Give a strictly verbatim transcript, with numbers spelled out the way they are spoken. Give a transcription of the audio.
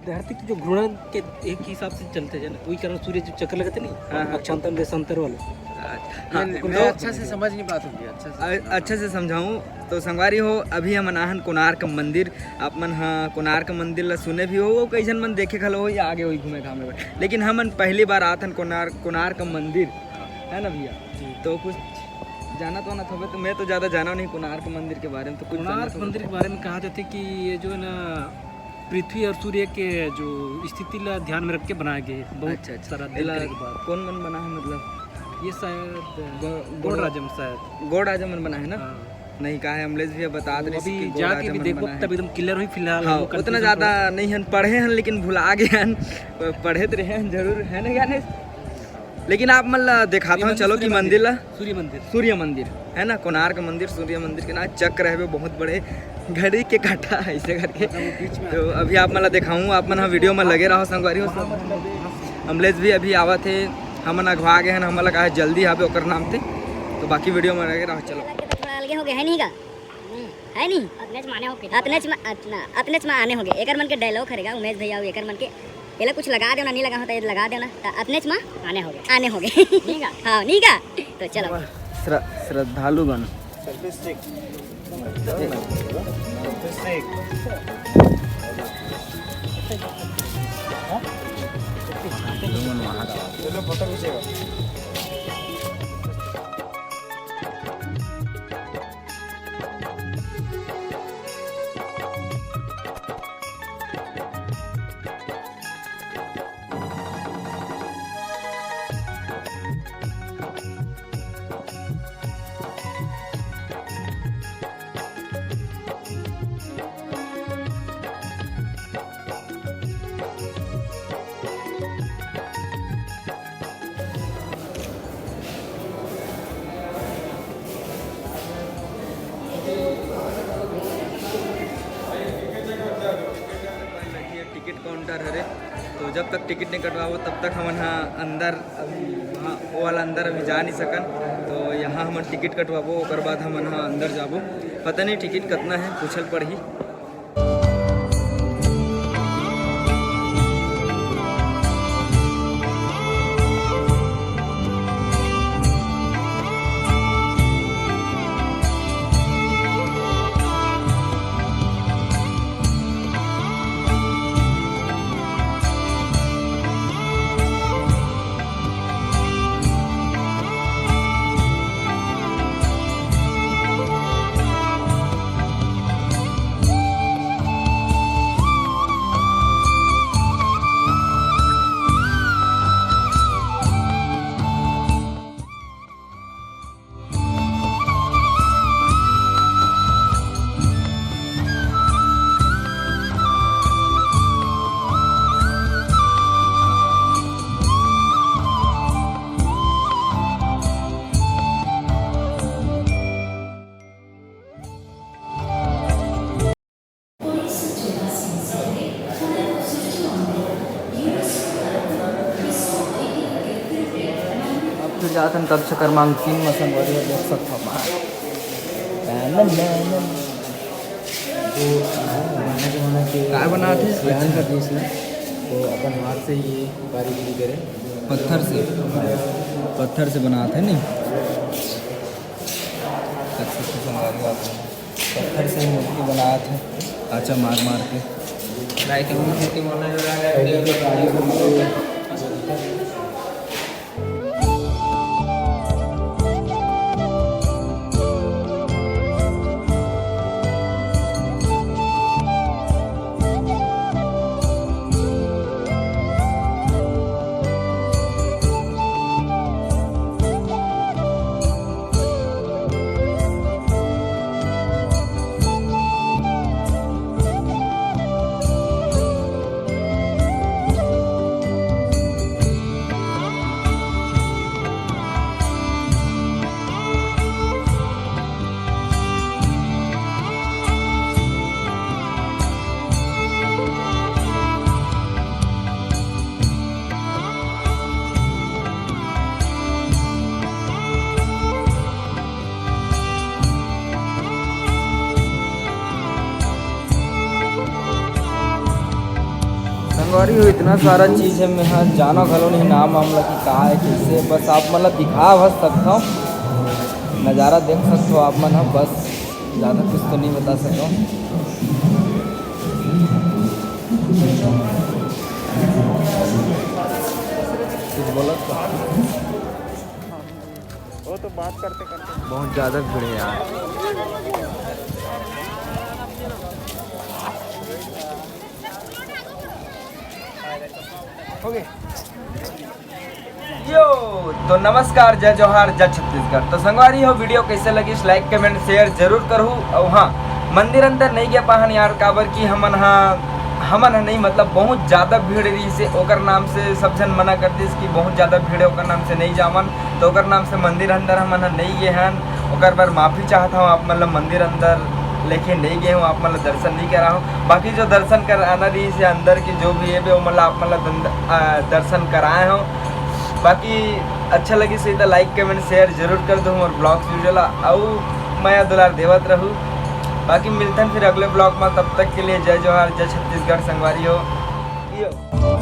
धरती के जो घूर्णन के एक हिसाब से चलथे, है ना, वही कारण सूर्य जो चक्कर लगथे नहीं, हाँ, हाँ। अक्षांतर देशांतर वाला। अच्छा। हाँ, नहीं, उनको मैं तो अच्छा से समझ नहीं पाता हूँ जी, अच्छा से अ-, समझाओ। अच्छा से समझाऊँ तो संगवारी हो, अभी हमन आहन कोणार्क मंदिर। आप मन ह कोणार्क मंदिर ला सुने भी हो, वो कई झन मन देखे घलो हो या आगे होही घूमे घामे बर, लेकिन हमन पहली बार आथन कोणार्क, कोणार्क मंदिर, है ना भैया? जी। तो कुछ जानत वानत होबे, तो मैं तो ज़्यादा जाना नहीं कोणार्क मंदिर के बारे में, तो कुछ जानत कोणार्क होबे? मंदिर के बारे में कहा जाथे कि ये जो है ना, पृथ्वी और सूर्य के जो स्थिति ला ध्यान में रख के बनाया गया है, बहुत अच्छा, अच्छा। सारा दिन एला करे के बाद। कौन मन बना है, मतलब? ये शायद गो-, गोंड गो-, राजा मन शायद। गोंड राजा मन बना है ना? हाँ। नहीं, का है, अमलेश भैया बता वो रहे अभी कि गोंड जाके राजा भी मन देखो, बना है। तब एकदम clear हुई फिलहाल हाँ, हम लोग उतना कुछ ज़्यादा नहीं हन पढ़े हन, लेकिन भुला गए हन। पढ़े तो रहे हन जरूर, है ना ज्ञानेश? लेकिन आप मन ला देखात हूँ, चलो कि मंदिर ला, सूर्य मंदिर। सूर्य मंदिर है ना, कोणार्क मंदिर, सूर्य मंदिर के ना चक्र है, वो बहुत बड़े घड़ी के काटा है ऐसे करके। मतलब वो बीच में तो अभी आप मन ला देखाऊँ, आप मन ह video में लगे रहो संगवारी हो। अमलेश भी अभी आवत है, हमन अघवा गए हैं, हमन ला कहा जल्दी आवे ओकर नाम से, तो बाकी video में लगे रहो। चलो। थोड़ा अलगे हो गया है नहीं का? है नहीं? अतनेच माने हो के। अतनेच मा-, अतना, अतनेच मा आने होगे। एकर मन के dialogue हरेगा, उमेश भैया, एकर मन के। एला कुछ लगा देना, नहीं लगा होता, ये लगा देना। त अतनेच मा आने होगे। आने होगे। नहीं का? हाँ, नहीं का? तो चलो। श्र-, श्रद्धालुगण। चलो, फोटो खींचेगा। टिकट काउंटर हरे, तो जब तक टिकट नहीं कटवाबो, तब तक हमन ह अंदर, अभी वहाँ वो वाला अंदर अभी जा नहीं सकन। तो यहाँ हमन टिकट कटवाबो, ओकर बाद हमन ह अंदर जाबो। पता नहीं टिकट कितना है, पूछल पड़ही। अब तो जात हन कक्षा क्रमांक तीन में संगवारी हो, देख सकत हो। तो बनाए जमाना के काय बनात हे? सियान अच्छा। का देश में तो अपन हाथ से ये कारीगरी करे। पत्थर से, पत्थर से बनात हे नहीं? अच्छा, अच्छा, संगवारी हो आप। पत्थर से ही मूर्ति बनात हे, खांचा मार मार के। अरे, इतना सारा चीज़ हे, मैं ह जानो घलो नहीं नाम वाम ला कि का हे, कैसे। बस आप मन ला दिखा बस सकथव, नज़ारा देख सकथव आप मन ह। बस ज़्यादा कुछ तो नहीं बता सकथव। कुछ बोला तो? वो तो बात करते करते बहुत ज़्यादा भीड़ हे यार। हो गए। यो, तो नमस्कार, जय जोहार, जय छत्तीसगढ़। तो संगवारी हो, video कैसे लगिस, like, comment, share जरूर करहू। अउ हाँ, मंदिर अंदर नहीं गे पाहन यार, काबर कि हमन हा, हमन हा नहीं, मतलब बहुत ज़्यादा भीड़ रहिसे, ओकर नाम से सब झन मना कर दिस कि बहुत ज़्यादा भीड़ हे, ओकर नाम से नहीं जावन। तो ओकर नाम से मंदिर अंदर हमन ह नहीं गे हन। ओकर बर माफ़ी चाहत हूँ आप मन ल, मंदिर अंदर लेके नहीं गे हूँ, आप मन ल दर्शन नहीं करा हूँ। बाकी जो दर्शन कराना रहिसे अंदर के, जो भी हे बे, ओमन ल आप मन ल दन-, आ, दर्शन कराए हूँ। बाकी अच्छा लगिस होही त like, comment, share जरूर कर दो मोर vlogs video ला, अउ मया दुलार देवत रहू। बाकी मिलथन फिर अगले vlog में, तब तक के लिए जय जोहार, जय छत्तीसगढ़ संगवारी हो। यो।